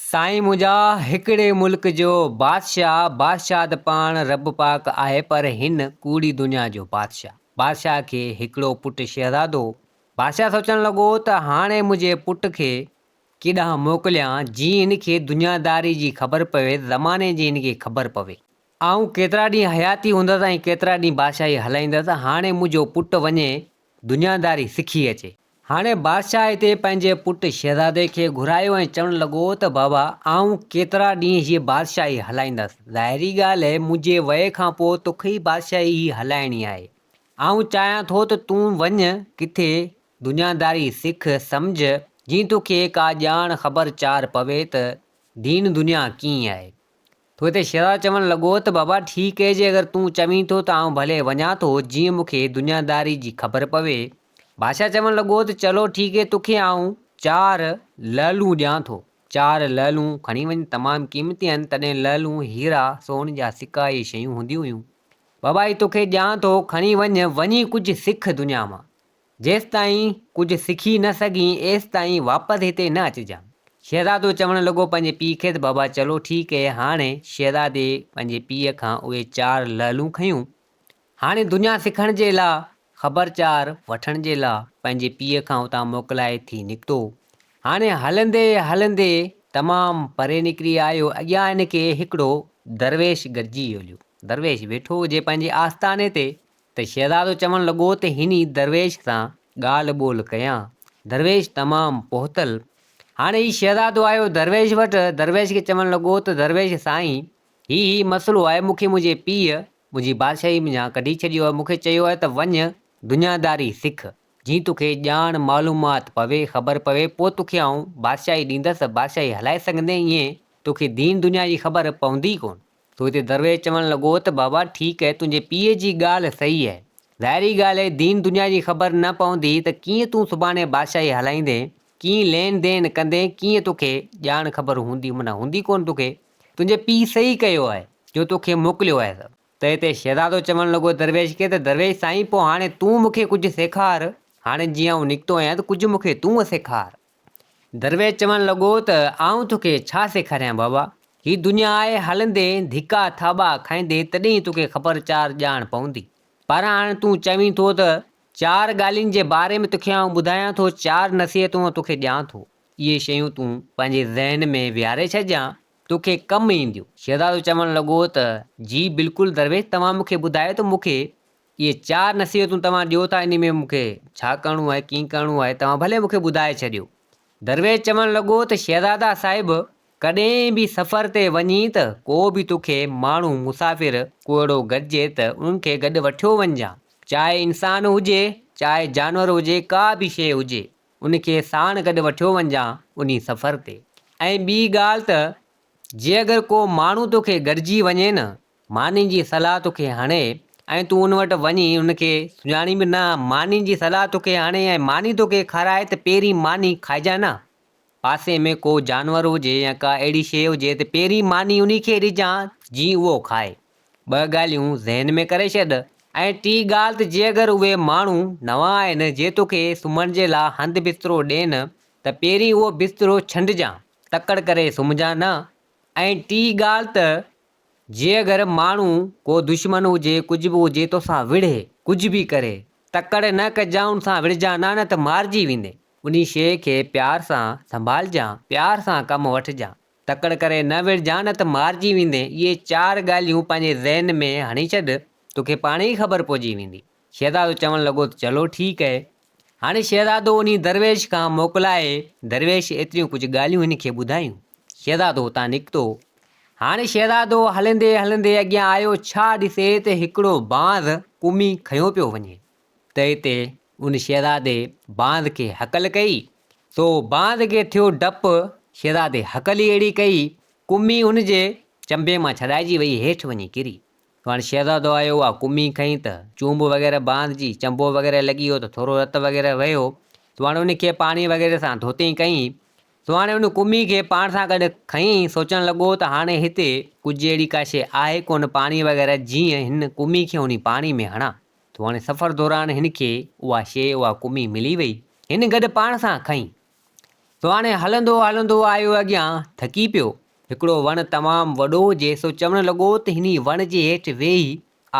سائين منهنجا هڪڙي ملڪ جو بادشاهه، بادشاهه ته پاڻ رب پاڪ آهي پر هن ڪوڙي دنيا جو بادشاهه. بادشاهه کي هڪڙو پٽ شهزادو. بادشاهه سوچڻ لڳو ته هاڻي منهنجي پٽ کي ڪيڏانهن موڪليان جيئن هن کي دنياداري جي خبر پوي، زماني جي هن کي خبر پوي. آئون ڪيترا ڏينهن حياتي هوندس ۽ ڪيترا ڏينهن بادشاهي هلائيندس، هاڻي منهنجو پٽ وڃي دنياداري سکي اچي. هاڻي بادشاهه هتي پنهنجي پٽ شهزادي کي گهرايو ۽ چوڻ لڳو ته بابا آئون ڪيترا ڏينهن هيء بادشاهي هلائيندس. ظاهري ڳالهه اهي منهنجي وئي کان پوء توکي ئي بادشاهي هي هلائڻي آهي. آئون چاهيان ٿو ته تون وڃ ڪٿي دنياداري سک، سمجهه، جيئن توکي ڪا ڄاڻ خبر چار پوي ته دين دنيا ڪيئن آهي. ٿو هتي شهزادو چوڻ لڳو ته بابا ٺيڪ اهي جي اگر تون چوين ٿو ته آئون ڀلي وڃان ٿو جيئن مون کي دنياداري جي خبر پوي. بادشاهه چوڻ لڳو ته چلو ٺيڪ اهي توکي آئون چار لعلون ڏيان ٿو. چار لعلون کڻي وڃ تمام قيمتي آهن تڏهن لعلون هيرا سون جا سڪا اهي شيون هونديون هيون. بابا هي توکي ڏيان ٿو کڻي وڃ وڃي ڪجهه سک دنيا مان. جيستائين ڪجهه سکي نه سگهين ايستائين واپس هتي نه اچجان. شهزادو چوڻ لڳو پنهنجي پيء کي ته بابا چلو ٺيڪ اهي هاڻي شهزادي پنهنجي پيء کان اهي چار لعلون کنيون. هاڻي دنيا سکڻ جي لا خبر چار وٺڻ جي لا پنهنجي پيء کان اتان موڪلائي ٿي نڪتو. هاڻي هلندي هلندي تمام پري نڪري آيو اڳيان هن کي هڪڙو درويش گڏجي هليو. درويش ويٺو هجي پنهنجي آستاني تي ته شهزادو چوڻ لڳو ته هني درويش سان ڳالهه ٻولهه ڪيان. درويش تمام پهتل. هاڻي هي شهزادو آيو درويش وٽ، درويش کي چوڻ لڳو ته درويش سائين هي هي مسئلو آهي مون کي منهنجي پيء منهنجي بادشاهي منجهان ڪڍي ڇڏيو آهي مون کي چيو آهي ته وڃ دنياداري سک جيئن توکي ڄاڻ معلومات پوي خبر پوي پوء توکي آئون بادشاهي ڏيندس بادشاهي هلائي سگهندين ائين توکي دين دنيا جي خبر پوندي ڪونه. تو هتي درويش چوڻ لڳو ته بابا ٺيڪ اهي تنهنجي پيء جي ڳالهه صحيح اهي. ظاهري ڳالهه اهي دين دنيا جي خبر نه پوندي ته ڪيئن تون سڀاڻي بادشاهي هلائيندين، ڪيئن لين دين ڪندين، ڪيئن توکي ڄاڻ خبر هوندي معنيٰ هوندي ڪونه توکي. تنهنجي پيء صحيح ڪيو آهي جو توکي موڪليو آهي سڀ. ته هتي شهزادو چوڻ لڳو درويش کي ته درويش سائين پوء هاڻي تون مون کي ڪجهه سيکار، هاڻي جيئن آئون نڪتو آهيان ته ڪجهه مون کي تون سيکار. درويش چوڻ لڳو ته آئون توکي ڇا سيکاريان بابا، هي دنيا آهي هلندي ڌڪا ٿاٻا کائيندي تڏهن ئي توکي خبر چار ڄاڻ پوندي. پر هاڻ تون چوين ٿو ته چار ڳالهين جي باري ۾ توکي آئون ٻڌايان ٿو، چار نصيحتون توکي ڏيان ٿو، اهي شيون تون پنهنجي ذهن ۾ ويهاري ڇڏجان، توکي ڪم اينديون. شهزادو چوڻ لڳو ته جي بلڪل درويش توهان مون کي ٻڌايو ته مون کي اهي چار نصيحتون توهان ڏيو ٿا انهي ۾ مون کي ڇا ڪرڻو آهي ڪيئن ڪرڻو آهي توهان ڀلي مون کي ٻڌائي ڇڏيو. درويش چوڻ لڳو ته شهزادا صاحب ڪڏهن به سفر تي وڃين ته ڪو به توکي ماڻهو مسافر ڪو اهڙو گڏجي ته انهن کي گڏ وٺيو وڃجان چاهي انسان هجي چاهي جانور هجي ڪا به شيء هجي ان کي ساڻ گڏ وٺيو وڃجان انهي سفر تي ۽ ٻي ڳالهه ته جي اگر ڪو ماڻهو توکي گڏجي وڃي نه ماني جي صلاح توکي هڻي ۽ تون ان وٽ وڃي ان کي سڃاڻين به نه، ماني جي صلاح توکي هڻي ۽ ماني توکي کارائي ته پهرين ماني کائجان نه. پاسي ۾ ڪو جانور هجي يا ڪا اهڙي شيء هجي ته پهرين ماني انهي کي ڏجان جيئن اهو کائي. ٻه ڳالهيون ذهن ۾ ڪري ڇڏ. ۽ ٽين ڳالهه ته جي اگر اهي ماڻهو نوان آهن جي توکي سمهڻ جي لاء هنڌ بسترو ڏين ته پهرين اهو بسترو ڇنڊجان، تڪڙ ڪري سمهجان نه. ۽ ٽين ڳالهه ته جي اگر ماڻهو ڪو دشمن هجي ڪجهه به هجي توسان وڙهي ڪجهه به ڪري تڪڙ نه ڪجان ان سان وڙهجان نه نه ته مارجي ويندين انهي شيء کي پيار سان سنڀالجان پيار سان ڪم وٺجان تڪڙ ڪري نه وڙهجان نه ته مارجي ويندين اهي چار ڳالهيون پنهنجي ذهن ۾ هڻي ڇڏ توکي پاڻهي ئي خبر پئجي ويندي. شهزادو چوڻ لڳو ته چلو ٺيڪ اهي. هاڻي شهزادو انهي درويش کان موڪلائي، درويش ايتريون ڪجهه ڳالهيون هن کي ٻڌايون. شهزادو اتان نڪتو. هاڻي شهزادو هلندي هلندي اڳيان آيو، ڇا ڏسي ته هڪڙو بانز ڪمي کنيو پيو وڃي. ته اتي ان شهزادي بانز کي هڪل ڪئي، سو بانز کي ٿيو ڊپ، شهزادي هڪل ئي اهڙي ڪئي، ڪمي هن جي چنبي مان ڇڏائجي وئي، هيٺ وڃي ڪري. هاڻ شهزادو آيو اها ڪمي کنئي ته چونب وغيره باند جي چنبو وغيره لڳي ويو ته ٿورو رت وغيره وهيو سو هاڻي ان کي پاڻي وغيره سان ڌوتئين ڪئين سو هاڻي ان ڪمي کي پاڻ سان گڏ کنئين سوچڻ لڳو ته هاڻي هتي ڪجهه اهڙي ڪا شيء آهي ڪونه پاڻي وغيره جيئن هن ڪمي کي انهي پاڻي ۾ هڻان سو هاڻي سفر دوران هن کي اها شيء اها ڪمي ملي وئي هن گڏ پاڻ سان کنئي. سو هاڻي هلندو هلندو آيو اڳيان ٿڪي پيو. هڪڙو وڻ تمام وڏو هجي سو چوڻ لڳو ته هني وڻ جي هيٺ ويهي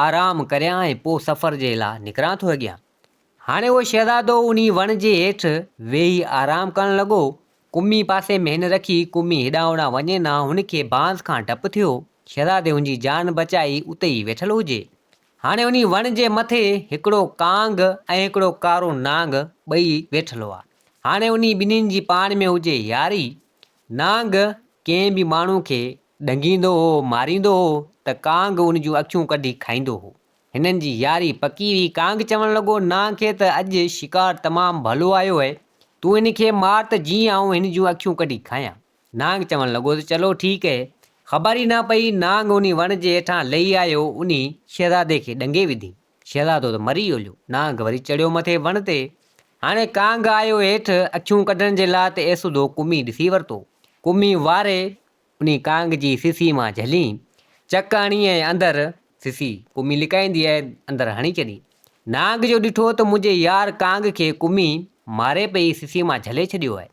آرام ڪريان ۽ پوء سفر جي لاء نڪران ٿو اڳيان. هاڻي اهو شهزادو انهي وڻ جي هيٺ ويهي آرام ڪرڻ لڳو. ڪمي پاسي ۾ هن رکي، ڪمي هيڏانهن هوڏانهن وڃي نه، هن کي بانس کان ڊپ ٿيو. شهزادي هن جي جان بچائي اتي ئي ويٺل هجي. هاڻي انهي وڻ جي مٿي هڪڙو ڪانگ ۽ هڪڙو ڪارو نانگ ٻئي ويٺل هئا. هاڻي انهي ٻنهين جي پاڻ ۾ هجي ياري. نانگ ڪنهن به ماڻهو کي ڏنگيندو هو، ماريندو هو ته ڪانگ ان جون اکيون ڪڍي کائيندو هو. هنن جي ياري پڪي هئي. ڪانگ چوڻ لڳو، نانگ کي ته اڄ شڪار تمام ڀلو آيو اهي. تون هن کي مار ته جيئن آئون هن جون اکيون ڪڍي کايان. نانگ چوڻ لڳو ته چلو ٺيڪ اهي. خبر ئي نه پئي، نانگ انهي وڻ جي هيٺان لهي آيو، انهي شهزادي کي ڏنگي وڌي. شهزادو ته مري هليو. نانگ وري چڙهيو مٿي وڻ تي. هاڻي ڪانگ آيو هيٺ اکيون ڪڍڻ جي لاء ته ايسودو ڪمي ڏسي ورتو. ڪمي واري انهي ڪانگ جي سسي مان جهلي، چڪ هڻي ۽ اندر سسي ڪمي لڪائيندي ۽ اندر هڻي ڇڏي. نانگ جو ڏٺو ته منهنجي يار ڪانگ کي ڪمي ماري پئي سسي مان جهلي ڇڏيو آهي.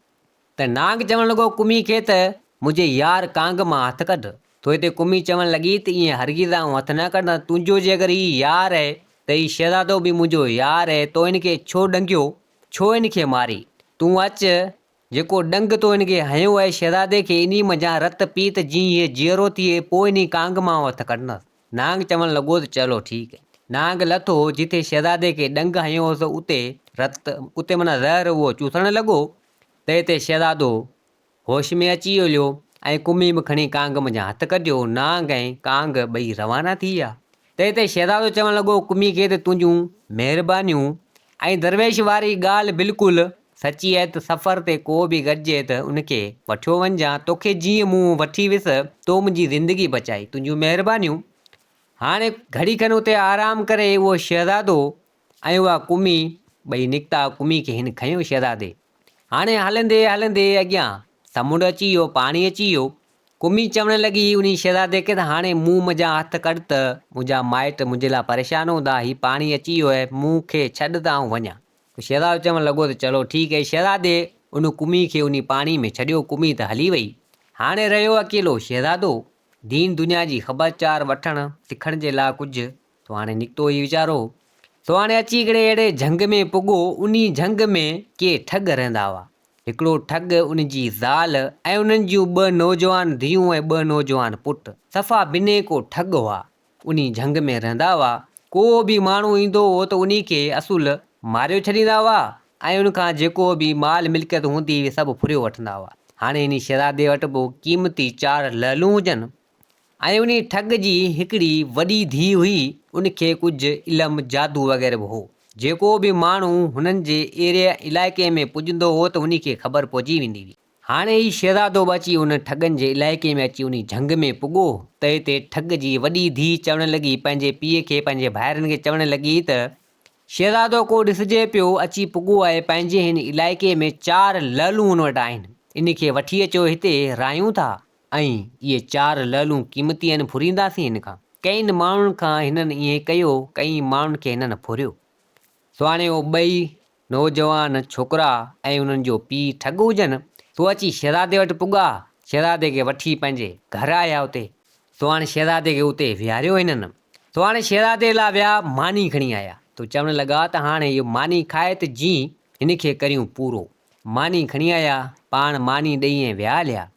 ته نانگ چوڻ لڳو ڪمي کي ته منهنجي يار ڪانگ مان هٿ ڪڍ. تو هتي ڪمي چوڻ لڳي ته ائين هرگز آئون هٿ نه ڪڍندس، تنهنجو جي اگر هي يار اهي ته هي شهزادو به منهنجو يار اهي، تو هن کي ڇو ڏنگيو، ڇو هن کي ماري؟ تون اچ، جيڪو ڏنگ تو هن کي هنيو اهي شهزادي کي انهي منجهان رت پي ته جيئن هيء جيئرو ٿئي، پوء انهي ڪانگ مان آئون هٿ ڪڍندس. نانگ چوڻ لڳو ته چلو ٺيڪ. نانگ لٿو، جتي شهزادي کي ڏنگ هنيو هوس اتي رت، اتي معنيٰ زهر اهو چوسڻ لڳو، تنهن تي شهزادو هوش ۾ اچي هليو ۽ ڪمي به کڻي ڪانگ منجهان هٿ ڪڍيو. نانگ ۽ ڪانگ ٻئي روانا ٿي ويا. تنهن تي شهزادو چوڻ لڳو ڪمي کي ته تنهنجون مهربانيون ۽ درويش واري ڳالهه بلڪل سچي آهي ته سفر تي ڪو به گڏجي ته ان کي وٺيو وڃجان. توکي جيئن مون وٺي ويس تو منهنجي زندگي بچائي. تنهنجون مهربانيون. هاڻي گهڙي کن اتي آرام ڪري اهو شهزادو ۽ اها ڪمي ٻئي نڪتا. ڪمي کي هن کنيو شهزادي. هاڻي هلندي هلندي اڳيان سمنڊ اچي ويو، پاڻي اچي ويو. ڪمي چوڻ لڳي انهي شهزادي کي ته هاڻي مون منجهان هٿ ڪڍ ته منهنجا مائٽ منهنجي لاء پريشان هوندا، هي پاڻي اچي ويو آهي، مون کي ڇڏ ته آئون وڃان. شهزادو چوڻ لڳو ته چلو ٺيڪ آهي. شهزادي ان ڪمي کي انهي پاڻي ۾ ڇڏيو، ڪمي ته هلي وئي. هاڻي رهيو اڪيلو شهزادو. دين دنيا جي خبر چار وٺڻ سکڻ جي لاء ڪجهه سو هاڻي نڪتو هي ويچارو. سو هاڻي اچي هڪڙي اهڙي جهنگ ۾ پڳو، انهي جهنگ ۾ ڪي ٺڳ رهندا هئا. هڪڙو ٺڳ، ان جي زال ۽ انهن جون ٻه نوجوان ڌيئون ۽ ٻه نوجوان پٽ. صفا بنهه ڪو ٺڳ هئا. انهي جهنگ ۾ رهندا هئا. ڪو به ماڻهو ايندو هو ته انهي کي اصل ماريو ڇڏيندا هئا ۽ ان کان جيڪو به مال ملڪيت هوندي هئي سڀ ڦريو وٺندا هئا. هاڻي انهي شهزادي وٽ به قيمتي چار لعلون هجن. ۽ انهي ٺڳ جي هڪڙي وڏي ڌيء هئي، ان کي ڪجهه علم جادو وغيره به هو. جيڪو به ماڻهو هنن جي ايريا، علائقي، ۾ پڄندو هو ته انهي کي خبر پئجي ويندي هئي. هاڻي هي شهزادو به اچي انهن ٺڳن جي علائقي ۾ اچي انهي جهنگ ۾ پڳو ته اتي ٺڳ جي وڏي ڌيء چوڻ لڳي پنهنجي پيء کي پنهنجي ڀائرن کي چوڻ لڳي ته شهزادو ڪو ڏسجي پيو اچي پڳو آهي پنهنجي هن علائقي ۾ چار لعلون هن وٽ آهن ان کي وٺي اچو هتي رايون ٿا ۽ اهي چار لعلون قيمتي آهن ڦرينداسين هن کان. ڪئين ماڻهن کان هنن ائين ڪيو ڪئين ماڻهن کي هنن ڦريو. سو هاڻي اهي ٻئي نوجوان ڇوڪرا ۽ انهن جو پيء ٺڳ هجن سو اچي شهزادي وٽ پڳا شهزادي کي وٺي پنهنجي گهر آيا اتي سو هاڻي شهزادي کي اتي ويهاريو هنن. سو هاڻي شهزادي لاء ويا ماني کڻي آيا. ته چوڻ لڳا ته هاڻي اهو ماني کائي ته جين هن کي ڪريون پورو. ماني کڻي آيا، پاڻ ماني ڏئي ۽ ويا هليا.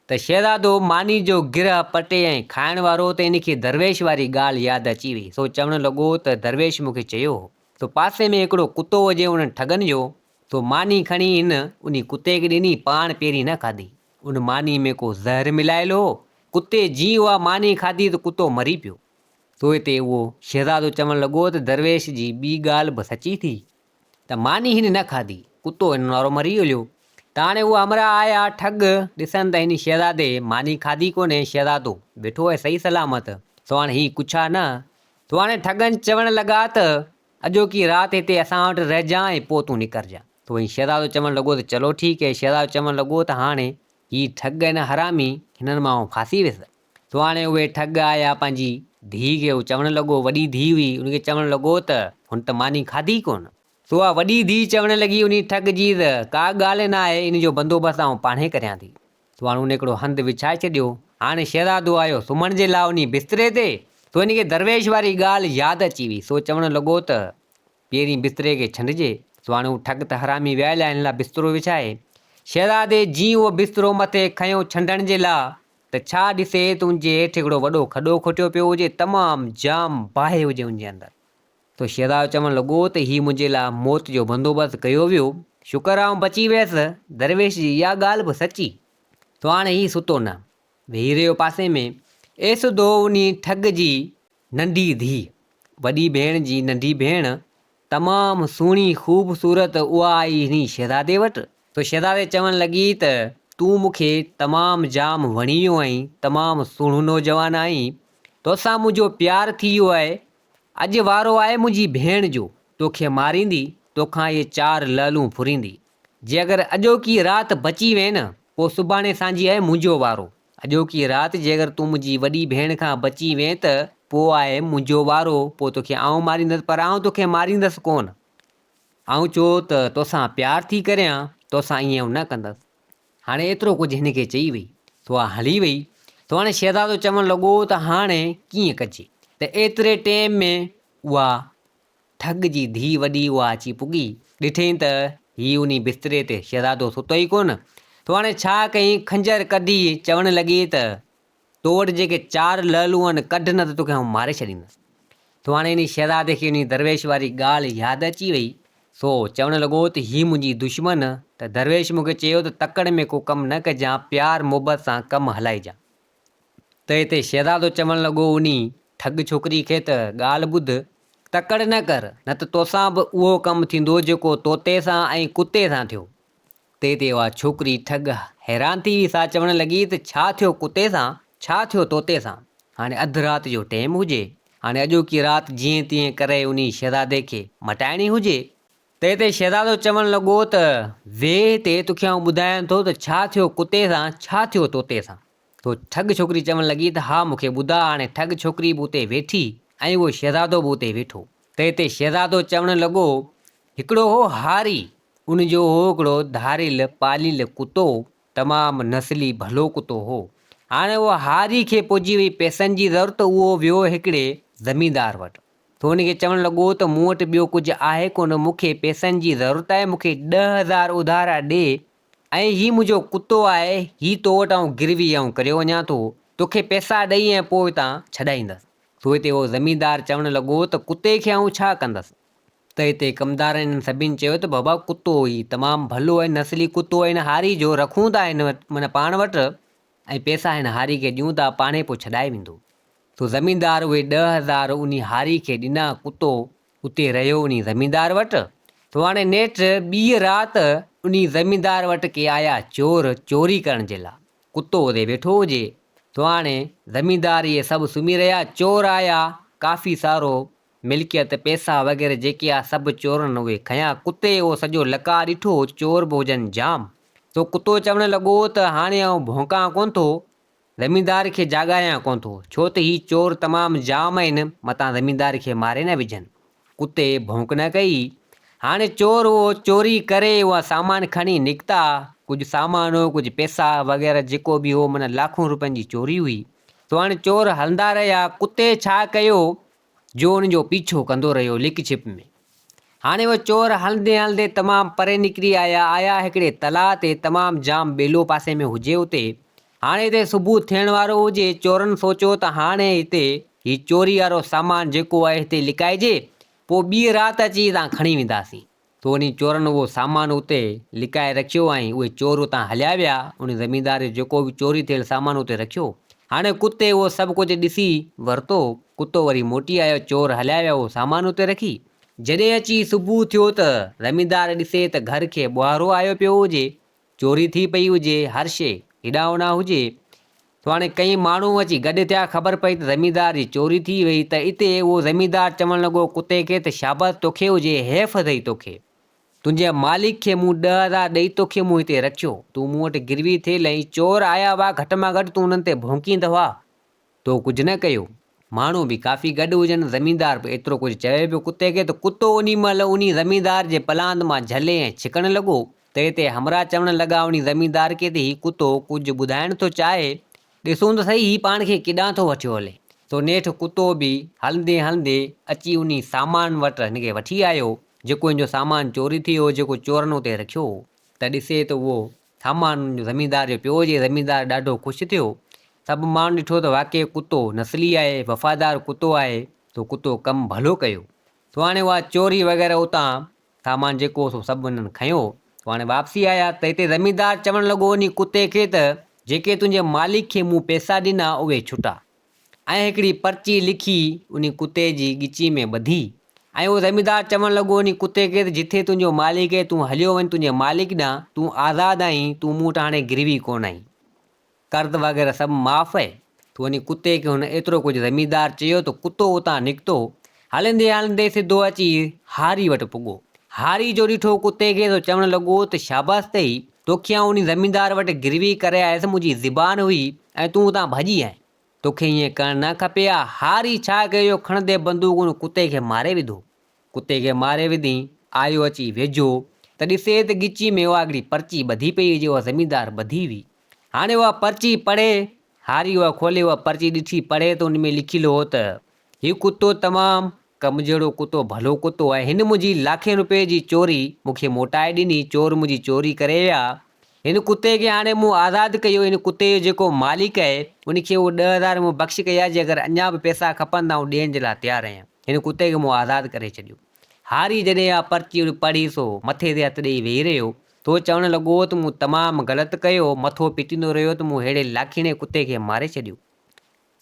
ته شهزادو ماني جو گرهه پٽي ۽ کائڻ وارو ته هن کي درويش واري ڳالهه ياد اچي وئي. سو چوڻ لڳو ته درويش مون کي چيو هو. سو پاسي ۾ هڪڙو ڪتو هجي انهن ٺڳن جو، سو ماني کڻي هن انهي ڪتي کي ڏني، پاڻ پهرين نه کاڌي. ان ماني ۾ ڪو زهر ملايل هو. ڪتي جيئن اها ماني کاڌي ته ڪتو مري پيو. سو هتي اهو شهزادو چوڻ لڳو ته درويش جي ٻي ڳالهه به سچي ٿي ته ماني هن نه کاڌي، ڪتو هن وارو مري هليو. ته هاڻي اهي همراهه آيا ٺڳ ڏسن ته هن شهزادي ماني کاڌي ڪونهي، شهزادو ويٺو آهي صحيح سلامت، سو هاڻي هي ڪڇا نه. سو هاڻي ٺڳن چوڻ لڳا ته اڄوڪي رات هتي اسان وٽ رهجان ۽ پوء تون نڪرجان. ته وري شهزادو چوڻ لڳو ته چلو ٺيڪ هي. شهزادو چوڻ لڳو ته هاڻي هي ٺڳ ۽ حرامي هنن مان آئون ڦاسي ويس. سو هاڻي اهي ٺڳ آيا پنهنجي ڌيء کي هو چوڻ لڳو، وڏي ڌيء هئي، ان کي چوڻ لڳو ته هن ته ماني کاڌي ڪونه. سو اها وڏي ڌيء چوڻ لڳي انهي ٺڳ جي ته ڪا ڳالهه نه آهي، ان جو بندوبست آئون پاڻهي ڪريان ٿي. سو هاڻ ان هڪڙو هنڌ وڇائي ڇڏيو. هاڻي شهزادو آيو سمهڻ جي لاء انهي بستري تي، سو هن کي درويش واري ڳالهه ياد اچي وئي، سو چوڻ لڳو ته پهرين بستري کي ڇنڊجي. سو هاڻي هو ٺڳ ته حرامي ويل آهي، هن لاء بسترو وڇائي. شهزادي جيئن اهو بسترو مٿي کنيو ڇنڊڻ جي لاء ته ڇا ڏسي ته ان جي هيٺ هڪڙو وڏو کڏو کوٽيو پيو هجي، تمام جام باهه هجي ان جي اندر. سو شهزادو چوڻ لڳو ته هي منهنجي لاء موت جو بندوبست ڪيو ويو، شڪر آئون بچي ويس، درويش جي اها ڳالهه به سچي. سو هاڻي هي ستو نه، ويهي رهيو پاسي ۾. اي سڌو انهي ٺڳ جي ننڍي ڌيء، وڏي ڀيڻ جي ننڍي ڀيڻ، تمام سهڻي خوبصورت اها آئي انهي شهزادي وٽ. سو شهزادي چوڻ لڳي ته تون مون کي تمام جام وڻي ويو آهين، تمام سهڻو نوجوان آهين، توسان منهنجو پيار ٿي ويو آهي، اڄ وارو آهي منهنجي ڀيڻ جو، توکي ماريندي، توکان اهي چار لعلون ڦريندي. جي اگر اڄوڪي رات بچي وئين نه، پوء سڀاڻي سانجهي آهي منهنجو وارو. اڄوڪي رات جي اگر تون منهنجي وڏي ڀيڻ کان بچي وئين ته پوء آهي منهنجو وارو، پوء توکي آئون ماريندس، پر آئون توکي ماريندس ڪونه. آئون ڇو ته توسان پيار ٿي ڪريان، توسان ائين آئون نه ڪندس. هاڻي ايترو ڪجهه هن کي چئي وئي، سو اها هلي وئي. سو هاڻي شهزادو چوڻ لڳو ته هاڻي ڪيئن ڪجي؟ ته ايتري ٽيم ۾ اها ٺڳ جي ڌيء وڏي اها اچي پڳي. ڏٺئين ته هي انهي بستري تي شهزادو ستو ئي ڪونه. سو هاڻي ڇا ڪيائين، خنجر ڪڍي چوڻ لڳي ته تو وٽ جيڪي چار لعلون آهن، ڪڍ نه ته توکي آئون ماري ڇڏيندس. سو هاڻي انهي شهزادي کي انهي درويش واري ڳالهه ياد اچي وئي، سو چوڻ لڳو ته هي منهنجي دشمن، ته درويش مون کي چيو ته تڪڙ ۾ ڪو ڪم نه ڪجان، پيار محبت سان ڪم هلائجان. ته هتي شهزادو چوڻ لڳو انهي ٺڳ ڇوڪري کي ته ڳالهه ٻڌ، تڪڙ نه ڪر، نه ته توسان به اهو ڪم ٿيندو جيڪو طوطي سان ۽ ڪتي سان ٿيو. تي تي اها ڇوڪري ٺڳ حيران ٿي وئي سا چوڻ لڳي ته ڇا ٿيو ڪتي سان، ڇا ٿيو طوطي سان؟ هاڻي اڌ رات جو ٽيم هجي، هاڻي اڄوڪي رات جيئن تيئن ڪري انهي شهزادي کي مٽائڻي هجي. تي تي شهزادو چوڻ لڳو ته ويهه تي توکي آئون ٻڌايان ٿو ته ڇا ٿيو ڪتي سان، ڇا ٿيو طوطي سان. تو ٺڳ ڇوڪري چوڻ لڳي ته ها مون کي ٻڌاء هاڻي ٺڳ ڇوڪري به اتي ويٺي ۽ اهو شهزادو به اتي ويٺو. تي تي شهزادو چوڻ لڳو هڪڙو هو هاري، ان جو هو هڪڙو ڌاريل پاليل ڪتو، تمام نسلي ڀلو ڪتو هو. هاڻي اهو هاري کي پئجي وئي پئسن جي ضرورت، اهو ويو هڪڙي زميندار وٽ. سو ان کي چوڻ لڳو ته مون وٽ ٻيو ڪجهه آهي ڪونه، مون کي پئسن جي ضرورت آهي، مون کي 10,000 اڌارا ڏي ۽ هي منهنجو ڪتو آهي، هي تو وٽ آئون گروي آئون ڪريو وڃان ٿو، توکي پئسا ڏئي ۽ پوء هتان ڇڏائيندس. سو هتي اهو زميندار چوڻ لڳو ته ڪتي کي آئون ڇا ڪندس؟ ته هتي ڪمدارن انهن سڀني چيو ته بابا ڪتو هي تمام ڀلو ۽ نسلي ڪتو آهي هن هاري جو رکون ٿا هن وٽ معنيٰ پاڻ وٽ ۽ پئسا هن هاري کي ڏيون ٿا پاڻهي پوء ڇڏائي ويندو. سو زميندار اهي 10,000 انهي هاري کي ڏنا ڪتو اتي رهيو انهي زميندار وٽ. سو هاڻي نيٺ ٻيء رات انهي زميندار وٽ ڪي آيا چور چوري ڪرڻ جي لاء. ڪتو اتي ويٺو هجي. سو هاڻي زميندار اهي سڀ سمهي رهيا چور آيا ڪافي سارو ملڪيت، پئسا وغيره جيڪي آ سڀ چورن اهي کنيا. ڪتي اهو سڄو لقاء ڏٺو، چور به هجن جام. سو ڪتو چوڻ لڳو ته هاڻي آئون ڀونڪان ڪونه ٿو، زميندار کي جاڳايان ڪونه ٿو، ڇو ته هي چور تمام جام آهن، متان زميندار کي ماري نه وجهن. ڪتي ڀونڪ نه ڪئي. هاڻي چور اهو چوري ڪري اها سامان کڻي نڪتا. ڪجهه سامان هو، ڪجهه پئسا وغيره جيڪو به هو، معنيٰ لاکون روپين جي چوري هئي. سو هاڻي چور هلندا رهيا. ڪتي ڇا ڪيو جو ان جو پيڇو ڪندو رهيو لڪ ڇپ ۾. هاڻي اهي چور هلندي هلندي تمام پري نڪري آيا. آيا هڪڙي تلاء تي، تمام جام ٻيلو پاسي ۾ هجي اتي. هاڻي هتي صبح ٿيڻ وارو هجي. چورن سوچيو ته هاڻي هتي هي چوري وارو سامان جيڪو آهي هتي لڪائجي، پوء ٻيء رات اچي هتان کڻي وينداسين. سو انهي چورن اهو سامان اتي لڪائي رکيو ۽ اهي چور اتان هليا ويا. انهي زميندار جو جيڪو به چوري ٿيل سامان اتي رکيو. هاڻي ڪتي اهو سڀ ڪجهه ڏسي ورتو. ڪتو وري موٽي آيو. چور هليا ويا اهو سامان اتي رکي. جڏهن اچي صبح ٿيو ته زميندار ڏسي ته گهر کي ٻوهارو آيو پيو هجي. چوري ٿي پئي هجي، هر شيء هيڏانهن هوڏانهن هجي. سو هاڻي ڪئين ماڻهو اچي گڏ ٿيا، خبر پئي ته زميندار جي چوري ٿي وئي ته اتي اهو زميندار چوڻ لڳو ڪتي کي ته شابس توکي هجي، حيف اٿئي توکي. تنهنجي مالڪ کي مون 10,000 ڏئي توکي مون هتي رکيو. تون مون وٽ گروي ٿيل ۽ چور آيا هئا، گهٽ مان گهٽ تون انهن تي ڀونڪيندو ها. تو ڪجهه نه ڪيو. ماڻهو به ڪافي گڏ هجن، زميندار به ايترو ڪجهه چوي پيو ڪتي کي ته ڪتو انهي مهل انهي زميندار جي پلاند مان جهلي ۽ ڇڪڻ لڳو. تنهن تي همراهه چوڻ لڳا انهي زميندار کي ته هي ڪتو ڪجهه ٻڌائڻ ٿو چاهي، ڏسون ته سهي هي پاڻ کي ڪيڏانهن ٿو وٺيو هلي. سو نيٺ ڪتو به هلندي هلندي اچي انهي سامان وٽ هن کي وٺي آيو، جيڪو هن جو سامان چوري ٿي ويو هو، جيڪو چورن اتي رکيو هو. ته ڏسي ته اهو سامان ان جو زميندار جو پيو هجي. زميندار ڏاڍو خوش ٿيو. سڀ ماڻهن ڏٺو ته واقعي ڪتو نسلي آهي، وفادار ڪتو آهي، سو ڪتو ڪم ڀلو ڪيو. سو هاڻي اها چوري وغيره اتان سامان جيڪو هو سو سڀ انهن کنيو. سو هاڻي واپسي آيا ته هتي زميندار چوڻ لڳو انهي ڪتي کي ته جيڪي تنهنجي مالڪ کي مون پئسا ڏنا اهي ڇٽا. ۽ هڪڙي پرچي لکي انهي ڪتي جي ڳچي ۾ ٻڌي ۽ اهو زميندار چوڻ لڳو انهي ڪتي کي ته جٿي تنهنجو مالڪ آهي تون هليو وڃ تنهنجي مالڪ ڏانهن، تون آزاد آهين، تون مون وٽ هاڻي گروي ڪونه آهين. قرض وغيره سڀ معاف آهي. تو انهي ڪتي کي هن ايترو ڪجهه زميندار چيو ته ڪتو اتان نڪتو، هلندي هلندي سڌو اچي هاري وٽ پڳو. هاري جو ڏٺو ڪتي کي سو چوڻ لڳو ته شاباس اٿئي، توکي آئون انهي زميندار وٽ گروي ڪري آيس، منهنجي زبان هئي ۽ تون اتان ڀڄي آئين. توکي ائين ڪرڻ نه کپي ها. هاري ڇا ڪيو جو کڻندي بندوق ان ڪتي کي ماري وڌو. ڪتي کي ماري وڌين، آيو اچي ويجهو ته ڏسي ته ڳچي ۾ اها هڪڙي پرچي ٻڌي پئي هئي جي اها زميندار ٻڌي هئي. هاڻي اها پرچي پڙهي، هاري اها کولي اها پرچي ڏٺي پڙهي ته ان ۾ لکيل هو ته، هي ڪتو تمام ڪم جهڙو ڪتو ڀلو ڪتو آهي. هن منهنجي لاکين روپين جي چوري مون کي موٽائي ڏني. چور منهنجي چوري ڪري ويا. هن ڪتي کي هاڻي مون آزاد ڪيو. هن ڪتي جو جيڪو مالڪ آهي، ان کي اهي 10,000 مون بخش ڪيا. جي اگر اڃا به پئسا کپن ته آئون ڏيڻ جي لاء تيار آهيان. هن ڪتي کي مون آزاد ڪري ڇڏيو. هاري جڏهن اها پرچي پڙهي سو مٿي تي هٿ ڏيئي ويهي رهيو. سو چوڻ لڳو ته مون تمام غلط ڪيو. مٿو پٽيندو رهيو ته مون ههڙي لاکيڻي ڪتي کي ماري ڇڏيو.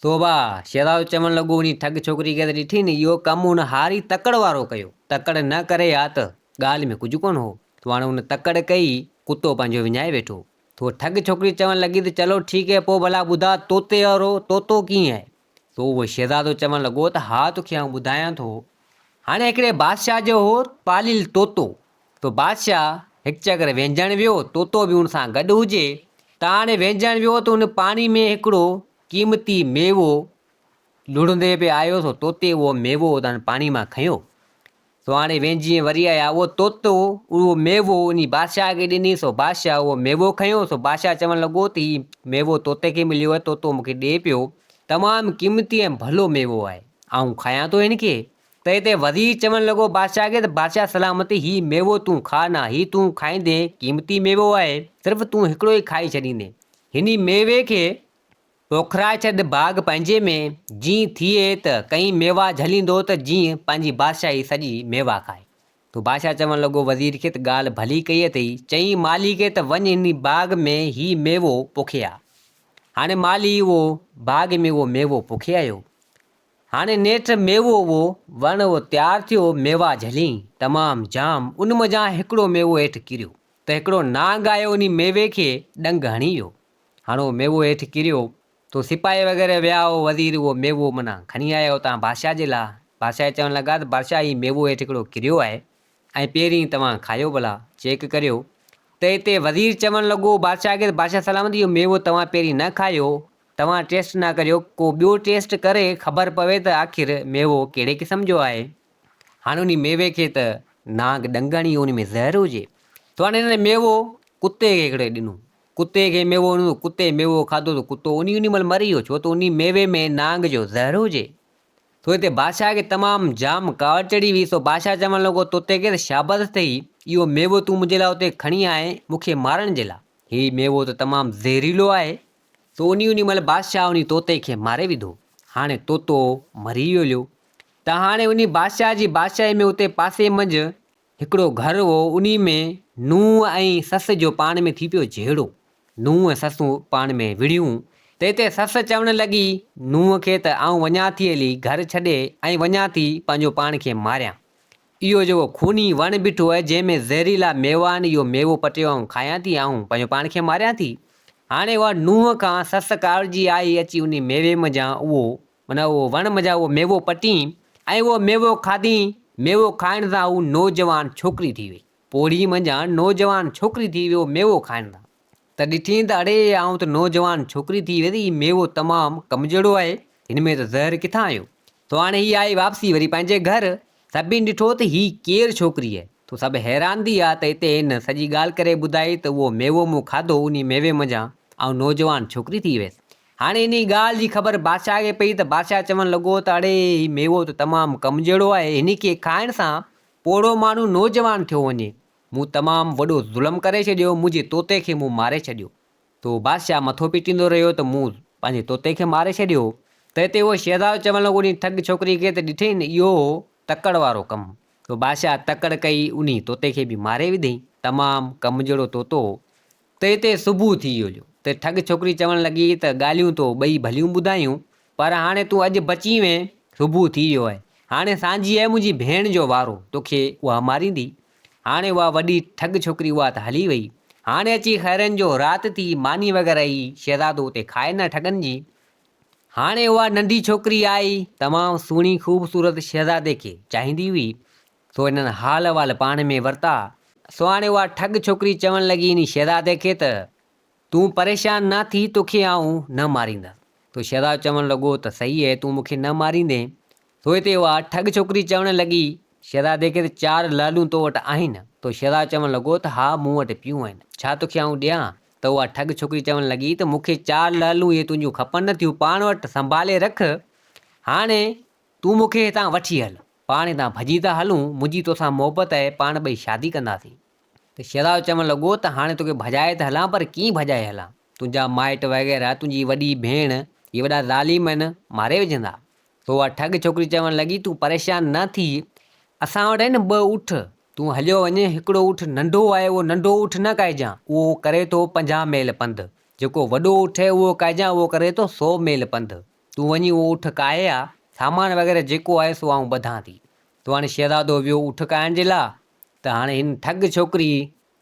توبه! شيراز چوڻ لڳو، انهي ٺڳ ڇوڪري کي ته ڏٺي نه، اهو ڪم ان هاري تڪڙ وارو ڪيو. تڪڙ نه ڪري ها ته ڳالهه ۾ ڪجهه ڪونه هو. تو هاڻي ان تڪڙ ڪئي، ڪتو پنهنجو وڃائي ويٺو. تو ٺڳ ڇوڪري چوڻ لڳي ته چلو ٺيڪ هي، پوء ڀلا ٻڌاء طوطي وارو طوطو ڪيئن آهي؟ تو اهو شهزادو چوڻ لڳو ته ها توکي آئون ٻڌايان ٿو. هاڻي هڪڙي بادشاهه جو هو پاليل طوطو. تو بادشاهه هڪ چڪر وينجهڻ ويو، طوطو به ان سان گڏ هجي. ته هاڻي وينجهڻ ويو ته ان پاڻي ۾ هڪڙو قيمتي ميوو لڙهندي پئي آيو سو طوطي اهو ميوو اتان پاڻي مان کنيو. سو هاڻي وينجهي وري آيا اهو طوطو اهو ميوو انهي بادشاهه کي ڏني سو بادشاهه اهو ميوو کنيو سو بادشاهه چوڻ لڳو ته هي ميوو طوطي کي مليو آهي طوطو مون کي ڏئي پيو تمام قيمتي ۽ ڀلو ميوو آهي آئون کايان ٿو هن کي. تنهن تي وزير چوڻ لڳو بادشاهه کي ته بادشاهه سلامت هي ميوو تون کاء نه هي تون کائيندين قيمتي ميوو آهي صرف تون هڪڙو ئي کائي ڇڏيندين هن ميوي کي پوکرائي ڇڏ باغ پنهنجي ۾، جيئن ٿئي ته ڪئين ميوا جهليندو ته جيئن پنهنجي بادشاهي سڄي ميوا کائي. تو بادشاهه چوڻ لڳو وزير کي ته ڳالهه ڀلي ڪئي اٿئي. چيائين مالهي کي ته وڃ هن باغ ۾ هي ميوو پوکي آ. هاڻي مالهي اهو باغ ۾ اهو ميوو پوکي آيو. هاڻي نيٺ ميوو اهو وڻ اهو تيار ٿيو، ميوا جهليائين تمام جام، ان منجهان هڪڙو ميوو هيٺ ڪريو ته هڪڙو نانگ آيو انهي ميوي کي ڏنگ هڻي ويو. هاڻ اهو ميوو هيٺ ڪريو، تو سپاهي وغيره ويا، اهو وزير اهو ميوو معنيٰ کڻي آيا اتان بادشاهه جي لاء. بادشاهه کي چوڻ لڳا ته بادشاهه هي ميوو هيٺ هڪڙو ڪريو آهي ۽ پهرين توهان کايو ڀلا، چيڪ ڪريو. ته هتي وزير چوڻ لڳو بادشاهه کي ته بادشاهه سلامت اهو ميوو توهان پهرين نه کايو، توهان ٽيسٽ نه ڪريو، ڪو ٻيو ٽيسٽ ڪري خبر پوي ته آخر ميوو ڪهڙي قسم جو آهي. هاڻي انهي ميوي کي ته نانگ ڏنگ هڻي ويو، انهي ۾ زهر هجي. تو هاڻي هن ميوو ڪتي کي هڪڙي ڏنو. ڪتي کي ميوو ڏنو، ڪتي ميوو کاڌو ته ڪتو انهي انهي مهل مري ويو، ڇو ته انهي ميوي ۾ نانگ جو زهر هجي. سو هتي بادشاهه کي تمام جام ڪاوڙ چڙهي وئي، سو بادشاهه چوڻ لڳو طوطي کي ته شابس اٿئي، اهو ميوو تون منهنجي لاء اتي کڻي آئين مون کي مارڻ جي لاء، هي ميوو ته تمام زهريلو آهي. سو انهي انهي مهل بادشاهه انهي طوطي کي ماري وڌو. هاڻي طوطو مري ويو هليو ته هاڻي انهي بادشاهه جي بادشاهي ۾ اتي پاسي منجهه هڪڙو گهر هو، انهي ۾ نونهن ۽ سس جو پاڻ ۾ ٿي پيو جهيڙو. نونهن ۽ سسون پاڻ ۾ وڙهيون ته هتي سس چوڻ لڳي نونهن کي ته آئون وڃان ٿي هلي گهر ڇڏي ۽ وڃان ٿي پنهنجو پاڻ کي ماريان. اهو جيڪو خوني وڻ بيٺو آهي جنهن ۾ زهريلا ميوا آهن اهو ميوو پٽيو آئون کايان ٿي آئون پنهنجو پاڻ کي ماريان ٿي. هاڻي اها نونهن کان سس ڪاوڙجي آئي اچي انهي ميوي منجهان اهو معنيٰ اهو وڻ منجهان اهو ميوو پٽين ۽ اهو ميوو کاڌين، ميوو کائڻ سان هو نوجوان ڇوڪري ٿي وئي. پوڙهي منجهان نوجوان ڇوڪري ٿي ويو ميوو کائڻ سان. ته ڏٺين ته اڙي آئون ته نوجوان ڇوڪري ٿي ويس، هي ميوو تمام ڪم جهڙو آهي. هن ۾ ته زهر ڪٿان آيو؟ سو هاڻي هي آئي واپسي وري پنهنجي گهر. سڀني ڏٺو ته هي ڪير ڇوڪري آهي. سو سڀ حيران ٿي ويا ته اتي هن سڄي ڳالهه ڪري ٻڌائي ته اهو ميوو مون کاڌو انهي ميوي منجهان آئون نوجوان ڇوڪري ٿي ويس. هاڻي انهي ڳالهه جي خبر بادشاهه کي پئي ته بادشاهه چوڻ لڳو ته اڙي هي ميوو ته تمام ڪم جهڙو آهي هن کي کائڻ سان پوڙهو ماڻهو نوجوان ٿيو وڃي. مون تمام وڏو ظلم ڪري ڇڏيو منهنجي طوطي کي مون ماري ڇڏيو. ته بادشاهه مٿو پيٽيندو رهيو ته مون پنهنجي طوطي کي ماري ڇڏيو. تنهن تي اهو شهزادو چوڻ لڳو انهي ٺڳ ڇوڪري کي ته ڏٺئي نه اهو هو تڪڙ وارو ڪم. ته بادشاهه تڪڙ ڪئي انهي طوطي کي به ماري وڌئين. تمام ڪم جهڙو طوطو هو. تنهن تي صبح ٿي ويو. ته ٺڳ ڇوڪري چوڻ لڳي ته ڳالهيون تو ٻئي ڀليون ٻڌايون پر هاڻي تون اڄ بچي وئين صبح ٿي ويو آهي. هاڻي سانجهي آهي منهنجي ڀيڻ جو وارو توکي اها ماريندي. هاڻي اها وڏي ٺڳ ڇوڪري اها ته هلي وئي. هاڻي اچي خيرن جو رات ٿي، ماني وغيره هي شهزادو اتي کائي نه ٺڳن جي. هاڻي اها ننڍي ڇوڪري آئي، تمام سهڻي خوبصورت شهزادي کي چاهيندي هئي، سو هنن حال احوال پاڻ ۾ ورتا. سو هاڻي اها ٺڳ ڇوڪري چوڻ لڳي انهي شهزادي کي ته تون پريشان نه ٿي توکي آئون نه ماريندس. تو شهزادو چوڻ لڳو ته صحيح اهي تون مون کي نه ماريندين. سو هتي اها ٺڳ ڇوڪري چوڻ لڳي شهزادي کي ته چار لعلون تو وٽ آهن. تو شهزادو چوڻ لڳو ته ها مون وٽ پيون آهن. ڇا توکي آئون ڏيان؟ ته اها ٺڳ ڇوڪري چوڻ لڳي ته مون کي چار لعلون اهي تنهنجون کپن نه ٿيون پاڻ وٽ سنڀالي رک. هاڻي تون مون کي هتان وٺي هل. پاڻ هتان ڀڄي ٿا هلون. منهنجي توسان محبت آهي پاڻ ٻئي شادي ڪنداسين. ته شهزادو چوڻ لڳو ته هاڻي توکي ڀڄائي ته هلان پر ڪيئن ڀڄائي هلان؟ تنهنجا مائٽ وغيره، تنهنجي وڏي ڀيڻ، هي وڏا ظالم آهن، ماري وجهندا. سو اها ٺڳ ڇوڪري چوڻ لڳي، تون پريشان نه ٿي، اسان وٽ آهن ٻه اٺ، تون هليو وڃ، هڪڙو اٺ ننڍو آهي، اهو ننڍو اٺ نه ڪاهجان، اهو ڪري ٿو 50 ميل پنڌ، جيڪو وڏو اٺ آهي، اهو ڪاهجان، اهو ڪري ٿو 100 ميل پنڌ، تون وڃي اهو اٺ ڪاهي آ، سامان وغيره جيڪو آهي سو آئون ٻڌان ٿي. تو هاڻي شهزادو ويو اٺ ڪاهڻ جي لاء، ته هاڻي هن ٺڳ ڇوڪري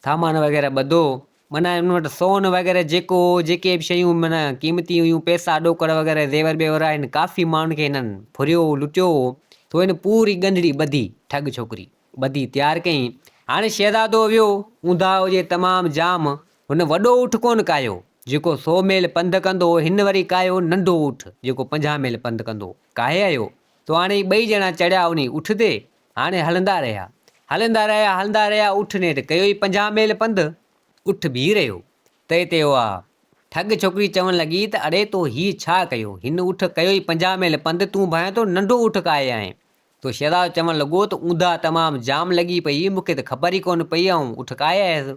سامان وغيره ٻڌو، معنيٰ هن وٽ سون وغيره جيڪو هو، جيڪي به شيون معنيٰ قيمتي هيون، پئسا ڏوڪڙ وغيره زيور ٻيور هن ڪافي ماڻهن کي هنن ڦريو هو، لٽيو هو، سو هن پوري ڳنڍڙي ٻڌي، ٺڳ ڇوڪري ٻڌي تيار ڪيائين. هاڻي شهزادو ويو، اونداهه هجي تمام جام، هن وڏو اٺ ڪونه ڪاهيو، جيڪو 100 ميل پنڌ ڪندو هو، هن وري ڪاهيو ننڍو اٺ، جيڪو 50 ميل پنڌ ڪندو هو، ڪاهي آيو. سو هاڻي هي ٻئي ڄڻا چڙهيا انهي اٺ تي، هاڻي هلندا رهيا. هلندا رهيا، هلندا رهيا، اٺ نيٺ ڪيو ئي 50 ميل پنڌ. اٺ بيهي رهيو. تنهن تي اها ٺڳ ڇوڪري چوڻ لڳي ته اڙي تو هيء ڇا ڪيو؟ هن اٺ ڪيو ئي 50 ميل پنڌ، تون ڀانئين ٿو ننڍو اٺ ڪاهي آئين. تو شهزادو چوڻ لڳو ته اونداهه تمام جام لڳي پئي، مون کي ته خبر ئي ڪونه پئي آئون اٺ ڪاهي آيس.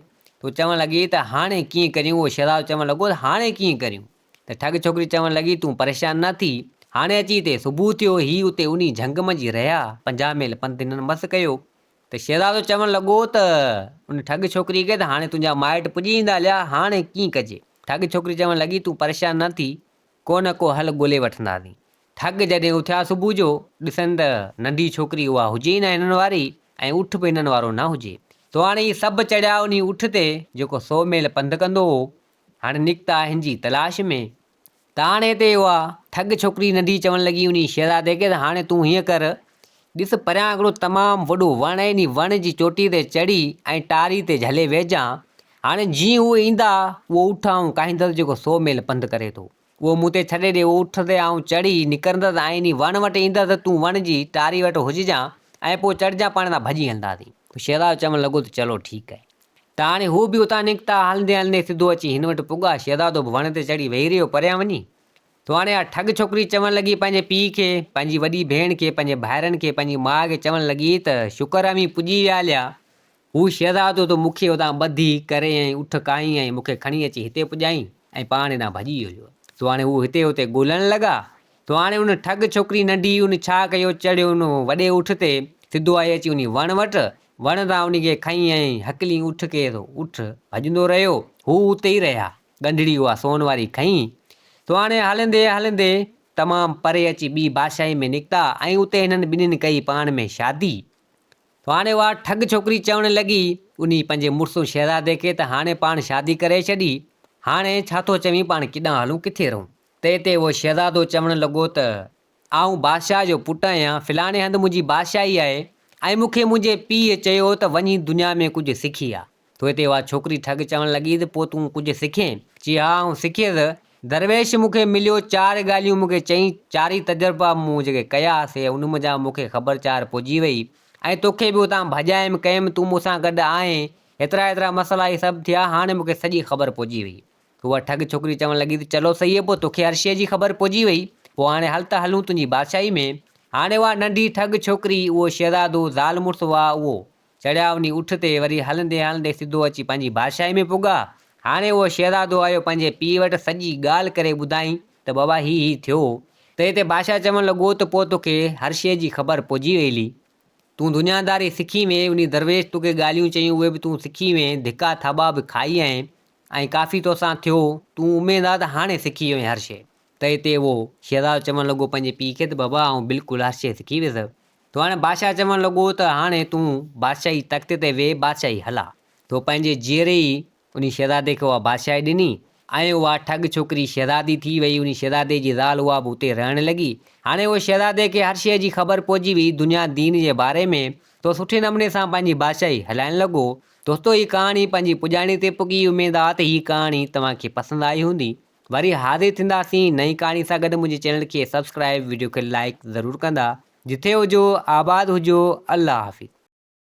تو چوڻ لڳي ته هاڻي ڪيئن ڪريون؟ اهو شهزادو چوڻ لڳو ته هاڻي ڪيئن ڪريون؟ ته ٺڳ ڇوڪري چوڻ لڳي، تون پريشان نه ٿي، هاڻي اچي هتي صبح ٿيو، هي اتي انهي جهنگ منجهه رهيا، 50 ميل پنڌ هنن مس ڪيو، ته شهزادو چوڻ لڳو ته ان ٺڳ ڇوڪري کي ته هاڻي تنهنجا مائٽ پڄي ايندا هليا، هاڻي ڪيئن ڪجي؟ ٺڳ ڇوڪري چوڻ لڳي، تون پريشان نه ٿي، ڪو نه ڪو حل ڳولي وٺنداسين. ٺڳ جڏهن اٿيا صبح جو، ڏسن ته ننڍي ڇوڪري اها هجي ئي نه هنن واري ۽ اٺ به هنن وارو نه هجي. سو هاڻي هي سڀ چڙهيا انهي اٺ تي، جيڪو 100 ميل پنڌ ڪندو هو. هاڻي نڪتا هن جي تلاش ۾. ته هاڻي هتي اها ٺڳ ڇوڪري ننڍي چوڻ لڳي انهي شهزادي کي ته هاڻي تون هيئن ڪر، ڏس پريان هڪڙو تمام وڏو وڻ آهي، انهي وڻ جي چوٽي تي چڙهي ۽ ٽاري تي جهلي ويهجان، هاڻي جيئن هو ايندا، اهو اٺ آئون ڪاهيندس جيڪو 100 ميل پنڌ ڪري ٿو. اهو مون تي ڇڏي ڏي، اهو اٺ تي آئون چڙهي نڪرندس ۽ انهي وڻ وٽ ايندس ته تون وڻ جي ٽاري وٽ هججان ۽ پوء چڙهجان پاڻ تان ڀڄي هلنداسين. پوء شهزادو چوڻ لڳو ته چلو ٺيڪ آهي. ته هاڻي هو به اتان نڪتا، هلندي هلندي سڌو اچي هن وٽ پڳا، شهزادو به وڻ تي چڙهي ويهي رهيو، پريان وڃي. ته هاڻي اها ٺڳ ڇوڪري چوڻ لڳي پنهنجي پيء کي، پنهنجي وڏي ڀيڻ کي، پنهنجي ڀائرن کي، پنهنجي ماء کي چوڻ لڳي ته شڪر اوهين پڄي ويا هليا، هو شهزادو ته مون کي اتان ٻڌي ڪري ۽ اٺ ڪاهي ۽ مون کي کڻي اچي هتي پڄائين ۽ پاڻ هيڏانهن ڀڄي ويو. سو هاڻي هو هتي هتي ڳولڻ لڳا. ته هاڻي ان ٺڳ ڇوڪري ننڍي ان ڇا ڪيو، چڙهيو ان وڏي اٺ تي، سڌو آئي اچي انهي وڻ وٽ، وڻ تان انهي کي کنئي ۽ هڪلين اٺ کي، سو اٺ ڀڄندو رهيو، هو اتي ئي رهيا، ڳنڍڙي اها سون واري کنئي. سو هاڻي هلندي هلندي تمام پري اچي ٻي بادشاهي ۾ نڪتا ۽ اتي هنن ٻنهين ڪئي پاڻ ۾ شادي. سو هاڻي اها ٺڳ ڇوڪري چوڻ لڳي انهي پنهنجي مڙس شهزادي کي ته هاڻي پاڻ شادي ڪري ڇڏي، هاڻي ڇا ٿو چوين پاڻ ڪيڏانهن هلون ڪٿي رهون؟ تنهن تي اهو شهزادو چوڻ لڳو ته، آئون بادشاهه جو پٽ آهيان، فلاڻي هنڌ منهنجي بادشاهي آهي ۽ مون کي منهنجي پيء چيو ته وڃي دنيا ۾ ڪجهه سکي آ. تنهن تي اها ڇوڪري ٺڳ چوڻ لڳي ته پوء تون ڪجهه سکين؟ چي ها آئون سکيس. درويش مون کي مليو، چار ڳالهيون مون کي چيائين، چارئي تجربا مون جيڪي ڪيا سي ان منجهان مون کي خبر چار پئجي وئي ۽ توکي به اتان ڀڄايم ڪيم، تون مون سان گڏ آئين، هيترا هيترا مسئلا هي سڀ ٿيا، هاڻي مون کي سڄي خبر پئجي وئي. اها ٺڳ ڇوڪري چوڻ لڳي ته چلو سهي پوء توکي هر شيء جي خبر پئجي وئي، پوء هاڻي هل ته هلون تنهنجي بادشاهي ۾. هاڻي اها ننڍي ٺڳ ڇوڪري، اهو شهزادو، زال مڙس هئا، اهو چڙهيا انهي اٺ تي، وري هلندي هلندي سڌو اچي پنهنجي بادشاهي ۾ پڳا. هاڻي اهو شهزادو آيو پنهنجي پيء وٽ، سڄي ڳالهه ڪري ٻڌائين ته بابا هي هي ٿيو. تنهن تي بادشاهه چوڻ لڳو ته پوء توکي هر شيء جي خبر پئجي ويلي. تون دنياداري سکي وئين، انهي درويش توکي ڳالهيون چيون اهي به تون سکي وئين، ڌڪا ٿاٻا به کائي آئين ۽ ڪافي توسان ٿيو، تون اميد آ ته هاڻي سکي ويو آهين هر شيء. تنهن تي اهو شهزادو چوڻ لڳو پنهنجي پيء کي ته بابا آئون بلڪل هر شيء سکي ويس. تو هاڻي بادشاهه چوڻ لڳو ته هاڻي تون بادشاهي تخت تي ويهه بادشاهي هلاء. تو پنهنجي جيئري ئي انهي شهزادي کي اها بادشاهي ڏني ۽ اها ٺڳ ڇوڪري شهزادي ٿي وئي. انهي شهزادي جي زال اها به اتي رهڻ لڳي. هاڻي اهو شهزادي کي هر شيء جي خبر پئجي وئي دنيا دين جي باري ۾. تو سٺي نموني سان پنهنجي بادشاهي هلائڻ لڳو. دوستو هي ڪهاڻي پنهنجي پڄاڻي تي پڳي اميد آ ته هي ڪهاڻي توهان کي پسند آئي هوندي. وري حاضر ٿينداسين نئين ڪهاڻي سان گڏ منهنجي چينل کي سبسڪرائب وڊيو کي لائيڪ ضرور ڪندا. جٿي هجو آباد هجو الله حافظ.